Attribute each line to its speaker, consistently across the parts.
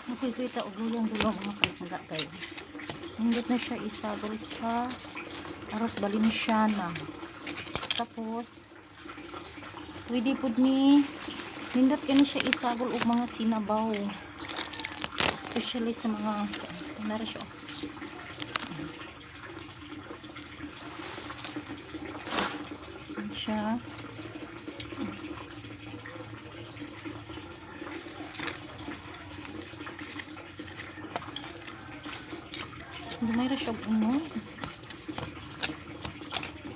Speaker 1: Nakikita og luyang dulaw, mga palangga, kay nindot na siya isagol sa aros Valenciana. Tapos pwede pud ni, nindot kini siya isagol og mga sinabaw. Especially sa mga nara siya. Oh. Ayan siya. Gamay ra siya og unod.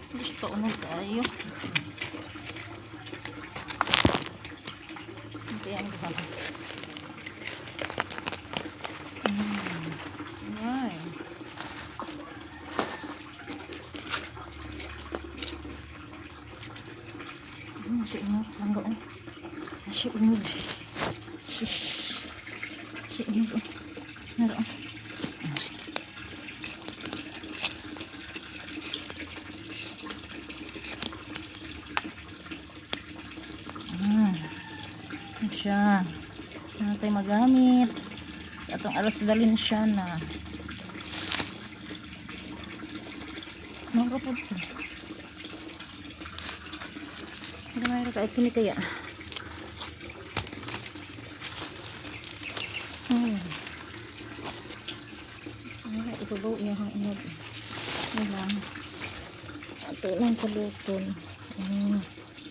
Speaker 1: Hindi siya kaunod kaayo. Ito yung duha. Ay. Siya unod. Langga oh. Siya unod. Siya unod oh. Nara oh. Yan siya. Ano tayo magamit sa atong aros Valenciana. Mga po to. Gamay ra kay kini kaya. Ay, ibabaw niya ang unod. Ay lang. Ato lang kaluton.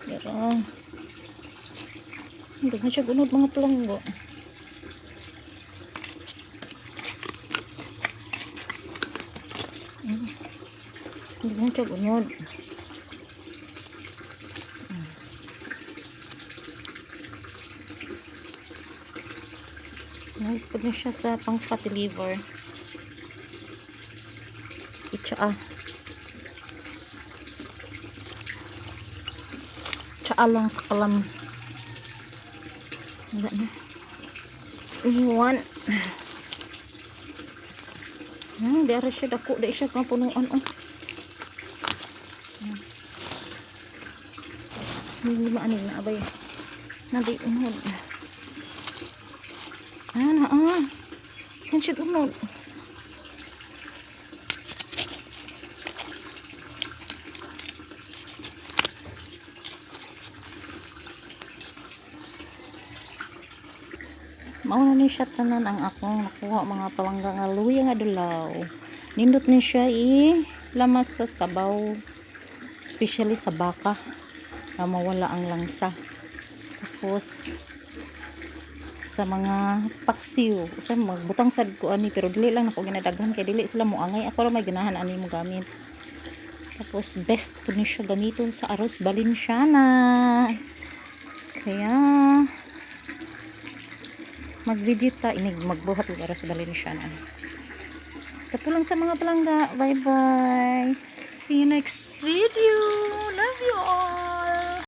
Speaker 1: Pero, hindi na siya gunod, mga palangga. Hindi na siya gunod. Nice pag na siya sa pang fatty liver. Itsaa. Tsaa lang sa kalam. Wala na. Iwan. Di ara siya dako. Di siya kang punuan. Oh. Hindi maanig na abay. Nabay unod. Ah, na ah. Yan siya unod. Mao na ni siya tanan ang akong nakuha, mga palangga, nga luya nga dulaw. Nindot ni siya i lamas sa sabaw, especially sa baka na mawala ang langsa. Tapos sa mga paksiw, usa magbutang sad ko ani, pero dili lang nako ginadaghan kay dili sila moangay. Ako ra may ganahan ani mo gamit. Tapos best po ni siya gamiton sa arroz Valenciana. Kaya mag-video ta inig magbuhat og arroz Valenciana. Kato lang sa mga palangga. Bye bye. See you next video. Love you all.